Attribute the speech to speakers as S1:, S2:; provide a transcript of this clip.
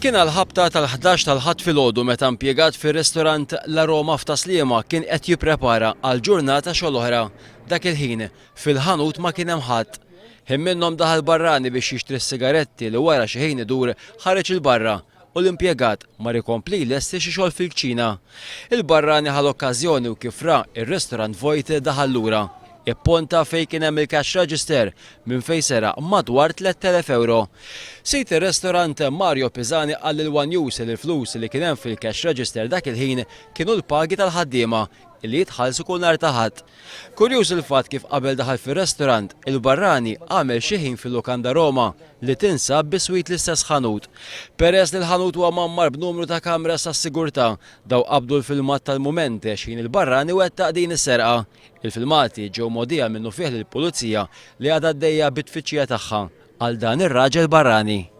S1: Kien għall-ħabta tal-ħdax tal-Ħadd filgħodu meta impjegat fir-restorant La Roma f'Tas-Sliema kien qed jipprepara għal ġurnata xogħol oħra. Dak il-ħin, fil-ħanut ma kien hemm ħadd. Ħin minnhom daħal barrani biex jixtri s-sigaretti li wara xi ħin idur ħareġ 'il barra u l-impjegat mar ikompli jlesti xi xogħol fil-kċina. Il-barrani ħa l-okkażjoni u kif ra r-restorant vojt daħal lura. Ipponta fejn kien hemm il-cash register minn fejn seraq madwar 3,000 ewro. Sid ir-restorant Mario Pisani qal lil one News li l-flus li kien hemm fil-cash register dak il-ħin kienu l-pagi tal-ħaddiema li jitħallsu kull nhar ta' Ħadd. Kurjuż il-fatt kif qabel daħal fir-restorant, il-barrani għamel xi ħin fil-Lukanda Roma li tinsab biswit l-istess ħanut. Peress li l-ħanut huwa mgħammar b'numru ta' kameras tas-sigurtà, daw qabdu l-filmat tal-mument x'ħin il-barrani wettaq din is-serqa. Il-filmati ġew mgħoddija minnufih lill-Pulizija li għadha għaddejja bit-tfittxija tagħha għal dan ir-raġel barrani.